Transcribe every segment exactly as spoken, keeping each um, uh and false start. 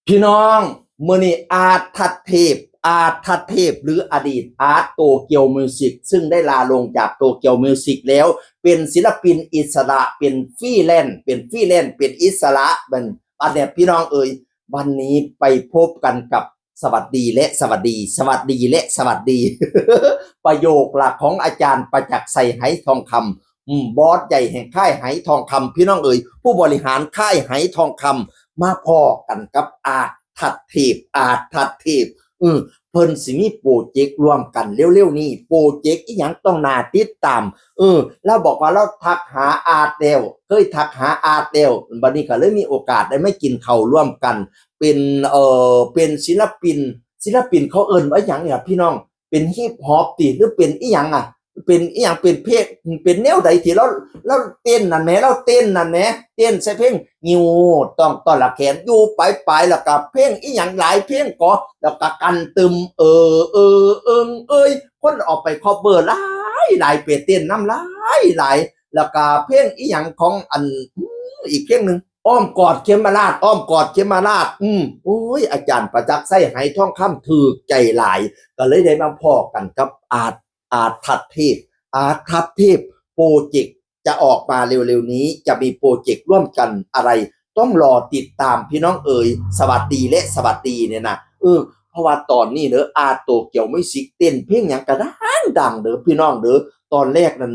พี่น้อง มื้อนี้อาร์ตทัศเทพ อาร์ตทัศเทพ หรืออดีตอาร์ตโตเกียวมิวสิก ซึ่งได้ลาลงจากโตเกียวมิวสิกแล้ว เป็นศิลปินอิสระ เป็นฟรีแลนซ์ เป็นฟรีแลนซ์ เป็นอิสระ บัน อันเนี้ยพี่น้องเอ๋ย วันนี้ไปพบกันกับ สวัสดีและสวัสดี สวัสดีและสวัสดี ประโยคหลักของอาจารย์ประจักษ์ชัย ไหทองคำ อืม บอสใหญ่แห่งค่ายไหทองคำ พี่น้องเอ๋ย ผู้บริหารค่ายไหทองคำ มาพ้อกันกับอาร์ตทัศเทพ อาร์ตทัศเทพ อืม เพิ่นสิมีโปรเจกต์ร่วมกันเร็วๆนี้ โปรเจกต์อีหยังต้องน่าติดตาม เออ ลาวบอกว่าลาวทักหาอาร์ตแล้ว เคยทักหาอาร์ตแล้ว บัดนี้ก็เลยมีโอกาสได้มากินข้าวร่วมกัน เป็น เอ่อ เป็นศิลปิน ศิลปินเขาเอิ้นว่าหยังเนี่ยพี่น้อง เป็นฮิปฮอปติ หรือเป็นอีหยังอะ เป็นอีหยัง เป็นเพลง เป็นแนวใดที่ลาว ลาวเต้นนั่นแหม ลาวเต้นนั่นแหม เต้นใส่เพลง งิ้วต้องต้อนรับแขน อยู่ปลายๆ แล้วก็เพลงอีหยังหลายเพลงก็ แล้วก็กันตึม เออ เออ เอิง เอ้ย คนเอาไปคอฟเวอร์หลายหลาย ไปเต้นนำหลายหลาย แล้วก็เพลงอีหยังของอัน อืม อีกเพลงหนึ่ง อ้อมกอดเขมราช อ้อมกอดเขมราช อืม โอ้ย อาจารย์ประจักษ์ชัย ไหทองคำ ถืกใจหลาย ก็เลยได้มาพ้อกันกับอาร์ต อาร์ตทัศเทพ อาร์ตทัศเทพ โปรเจกต์จะออกมาเร็วๆนี้ จะมีโปรเจกต์ร่วมกันอะไร ต้องรอติดตามพี่น้องเอ๋ย สวัสดีและสวัสดีเนี่ยนะ เออ เพราะว่าตอนนี้เด้อ อาร์ตโตเกียวมิวสิก เต้นเพลงหยังกะดังดังเด้อพี่น้องเด้อ ตอนแรกนั้น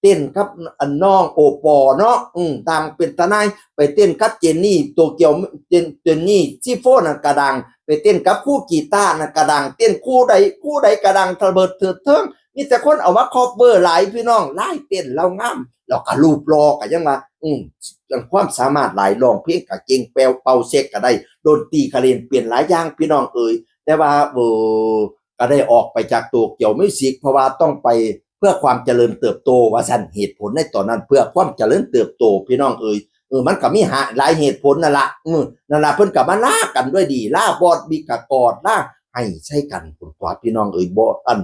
เต้นกับอันน้องโอปอเนาะ อืม ดังเป็นตาหน่าย ไปเต้นกับเจนนี่โตเกียว เจน เจนนี่ซีโฟร์นั่นกะดัง ไปเต้นกับครูกีตาร์นั่นกะดัง เต้นคู่ใด คู่ใดกะดัง ระเบิดเถิดเทิง มีแต่คนเอามาคอฟเวอร์หลายพี่น้อง ลายเต้นลาวงาม แล้วก็รูปหล่อก็ยังว่า อืม ความสามารถหลาย ร้องเพลงก็เก่ง แปลวเป่าแซกก็ได้ ดนตรีก็เล่นเปลี่ยนหลายอย่างพี่น้องเอ๋ย แต่ว่า เออ ก็ได้ออกไปจากโตเกียวมิวสิก เพราะว่าต้องไปเพื่อความเจริญเติบโต ว่าซั่น เหตุผลในตอนนั้นเพื่อความเจริญเติบโตพี่น้องเอ๋ย เออ มันก็มีหา หลายเหตุผลนั่นละ เออ นั่นละ เพิ่นก็มาลากันด้วยดี ลาบอสบิ๊กก็กอด ลาไหใส่กัน พุ้นตั๊วพี่น้องเอ๋ย บ่ อัน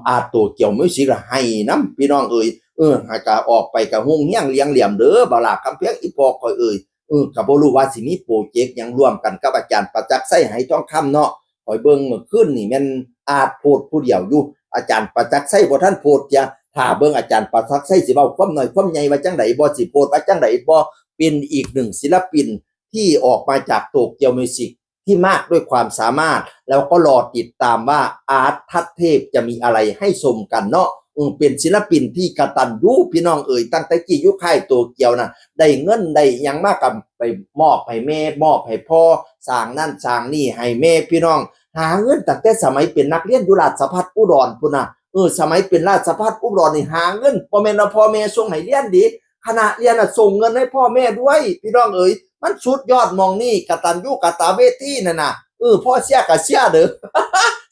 อาร์ตโตเกียวมิวสิกละไหนำพี่น้องเอ๋ย เออ หากะออกไปกะฮุ่งเฮี้ยงเลี้ยงเหลี่ยมเด้อ บ่าวหลาคำแพง อีพ่อข้อยเอ๋ย เออ ก็บ่รู้ว่าสิมีโปรเจกต์หยังร่วมกันกับอาจารย์ประจักษ์ชัย ไหทองคำเนาะ ข้อยเบิ่งเมื่อคืนนี่แม่นอาร์ตโพสต์ผู้เดียวอยู่ อาจารย์ประจักษ์ชัยบ่ทันโพสต์จ้ะ ถ้าเบิ่งอาจารย์ประจักษ์ชัยสิเว้าความน้อยความใหญ่ว่าจั่งใด บ่สิโพสต์ว่าจั่งใด บ่ เป็นอีกหนึ่งศิลปินที่ออกมาจากโตเกียวมิวสิก ที่มากด้วยความสามารถ แล้วก็รอติดตามว่าอาร์ตทัศเทพจะมีอะไรให้ชมกันเนาะ อืม เป็นศิลปินที่กตัญญูพี่น้องเอ๋ย ตั้งแต่กี้อยู่ค่ายโตเกียวนะ ได้เงินได้หยังมาก็ไปมอบให้แม่ มอบให้พ่อ สร้างนั่นสร้างนี่ให้แม่พี่น้อง หาเงินตั้งแต่สมัยเป็นนักเรียนอยู่ราชภัฏอุดรพุ้นนะ เออ สมัยเป็นราชภัฏอุดรนี่หาเงิน บ่แม่นว่าพ่อแม่ส่งให้เรียนเด้ คณะเรียนน่ะส่งเงินให้พ่อแม่ด้วย พี่น้องเอ๋ย มันสุดยอดหม่องนี้ กตัญญูกตเวทีนั่นน่ะ เออ พ่อเสียก็เสียเด้อ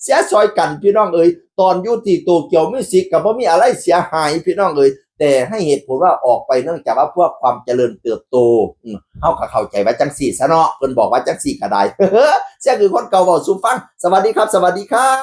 เสียซอยกันพี่น้องเอ๋ย ตอนอยู่ที่โตเกียวมิวสิกก็บ่มีอะไรเสียหายพี่น้องเอ๋ย แต่ให้เหตุผลว่าออกไปเนื่องจากว่าเพื่อความเจริญเติบโต อืม เฮาก็เข้าใจว่าจั่งซี้ซะเนาะ เพิ่นบอกว่าจั่งซี้ก็ได้ เสียคือคนเก่าเว้าสู่ฟัง สวัสดีครับ สวัสดีครับ